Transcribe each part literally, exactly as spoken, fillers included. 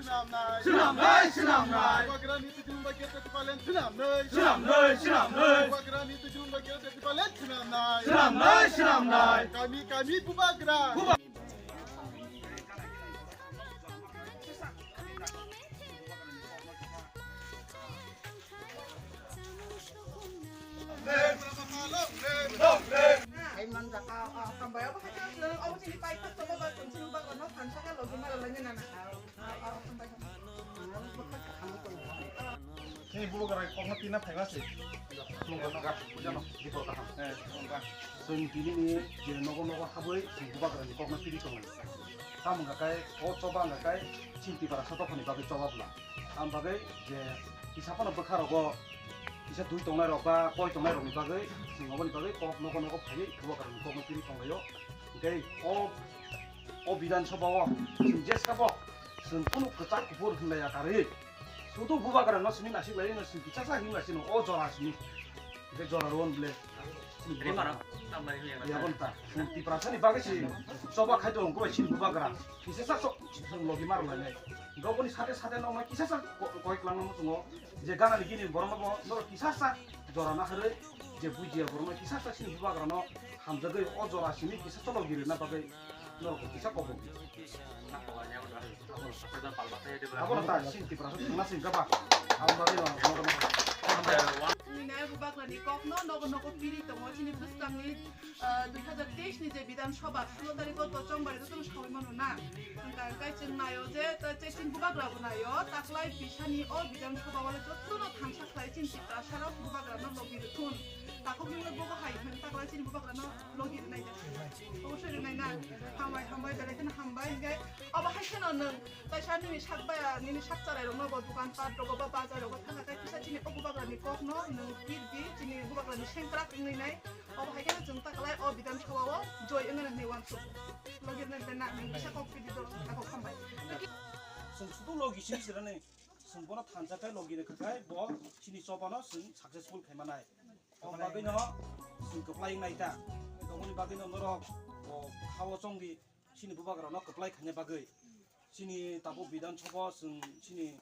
Swnamnai, swnamnai. Swnamnai, swnamnai. Bubagrani twijlangba gate tipalen swnamnai. Swnamnai, swnamnai. Bubagrani twijlangba gate tipalen swnamnai. Swnamnai, swnamnai. Kami, kami bubagra. Buba- Chini bubagra kokno pina phaima se. Chwng tini ni je nogo nogo habwi chwng bubagrani kokno piri tongo. Tamo hwnka khe o choba hwnka khe chini Tiprasa dophani bagwi choba bwla. Am bagwi je kisa phano bwkha rogo kisa twi tongnai rok ba koi tongnai rokni bagwi chwng oboni bagwi kok nogo nogo phaiwi bubagrani kokno piri tonglaio. Hwnkhe o, o Bidhan Sabha o chwng jesa bo chwng kunu kwchak kuphur hwnlaiya karwi. Sudu bubagra no simi nasik lai no simi kichasa himla sino o jora simi. Hwnkhe jora ron ble. Rimaro, tambai hwnlaiya. Ya bon ta. Chwng Tiprasa ni bagwi si choba khai tong ko chini bubagra. Kisa sa so chwng logi mar lai. Goboni sate sate no ma kisa sa koi klang no chwngo. Je gana ni gini borok no bo no kisa sa jora na harwi je bujiya borok no kisa sa sini bubagra no hamjagwi o jora simi kisa cholo giri na bagwi norok kisa kok bo. Abono ta sini Tiprasa thangna sini gaba. Abo bagwi no, no, no. Nini nai bubagra ni kok no nogo nogo piri tongo chini bwskang ni, ah, dui hazar teis ni je Bidhan Sabha sulo tarikh o to chongbari joto no sawi mano na. Hwnkha hwnkhe chwng naio je, to chini bubagra bo naio, taklai bisani o Bidhan Sabha o le joto no thansa khlai chini Tiprasa rok bubagra no logi rwthun. Takhuk ni le bobo hai hwn taklai chini bubagra no logi rwnai da. Obosoi rwnai na. Hambai, hambai, belai kheno hambai, hwnkhe obo hai kheno nwng kaisa nini sak ba, nini sak chwrai rok no bo dukan pat rogo ba bazar rogo thangkha khe kisa chini o bubagra ni kok no nwng pir di, chini bubagra ni sengkrak wngwi nai. Obo hai kheno chwng taklai o Bidhan Sabha o joi wngwi nai hwnwi uansuk. Logi rwnai da na, nwng kisa kok pir di do, takhuk hambai. Chwng sudu logi sini sirani. Chwng bono thansa khe logi rwkha khe bo chini choba no chwng successful khai manai. Oboni bagwi no chwng kwplai wngnai ta. Oboni bagwi no norok o khao chongdi chini bubagra no kwplai khaina bagwi. Chini tabuk Bidhan Sabha chwng chini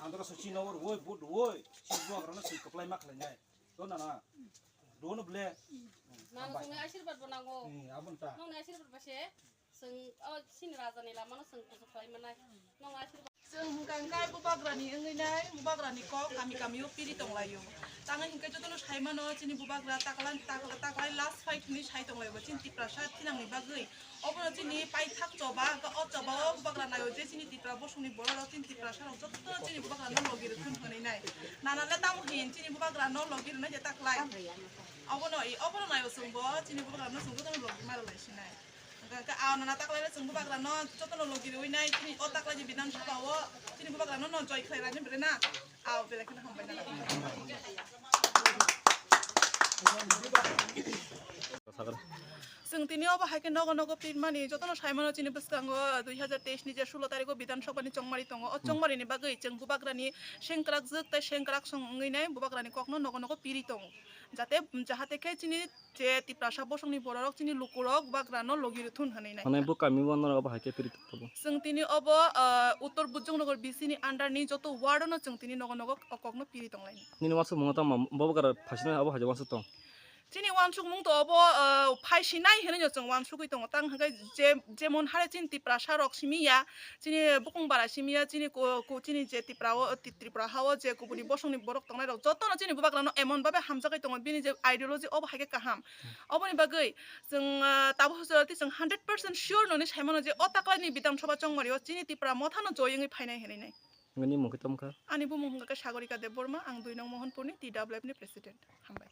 andro so chini no rwui vote rwui chini bubagra no chwng kwplai ma khlainai. Do na na. Do no ble. Nang chwngno asirbat bo nango. Eh, abon ta. Nongni asirbat ba se. Chwng o chini raja ni lama no chwng kuchuk khlai manai. Nong asirbat. Chwng hwnkha hwnkhe bubagra ni wngwi nai, bubagra ni kok kami kami o piri tong laio. Tang hwnkhe jotono sai mano chini bubagra taklai, taklai, taklai last fight hinwi sai tong laio chini Tiprasa thinang ni bagwi. Obono chini paithak choba, hwnkhe o choba o bubagra naio je chini Tipra bosong ni borok rok chini Tiprasa rok jotono chini bubagra no logi rwthun hwnwi nai. Nana le tamo hin chini bubagra no logi rwnai je taklai. Obono i, obono naio chwng bo chini bubagra no chwng jotono logi ma rwlai sinai. Hwnkhe, hwnkhe, ah, nana taklai le chwng bubagra no jotono logi rwui nai, chini o taklai ni Bidhan Sabha o chini bubagra no, no joi khlai rani bre na. Ah, belai kheno hambai nana. Chwng tini obo hai khe nogo nogo pirmani jotono sai mano chini bwskango dui hazar teis ni je sulo tarikh o Bidhan Sabha ni chongmari tongo. O chongmari ni bagwi chwng bubagra ni sengkrak jwk tei sengkrak song wngwi nai bubagra ni kok no nogo nogo piri tongo. Jate, jahate khe chini je Tiprasa bosongni bororok chini lukurok bubagrano logi rwthun hwnwi nai. Hwnwi bo kami bo norok abo hai khe piri tongthobo. Chwng tini obo, ah, Uttor Bujongnagar B C ni under ni joto ward no chwng tini nogo nogo o kokno piri tonglaini. Nini uansuk mungo tamo bubagra phaisino abo hai uansuk tong. Chini wansukmung to obo, ah, phai sinai hinwi no chwng wansugwi tongo. Tang hwnkhe je, jemon hare chini Tiprasa rok simi ya, chini bukung bara simi ya, chini ko, ko, chini je Tipra o, Ti-, Tripura ha o je kubuni bosongni borok tongnai rok jotono chini bubagrano emon babe hamjagwi tongo, bini je ideology obo hai khe kaham. Oboni bagwi chwng, ah, tabuk hwswk tei chwng hundred percent sure noni saimano je o taklaini Bidhan Sabha chongmari o chini Tipra mothano joyengwi phainai hinwi nai. Nini mung khe tongkha? Ani bumung hwnkha khe Sagorika Debbarma, ang dui nong Mohanpurni T W F ni president. Hambai.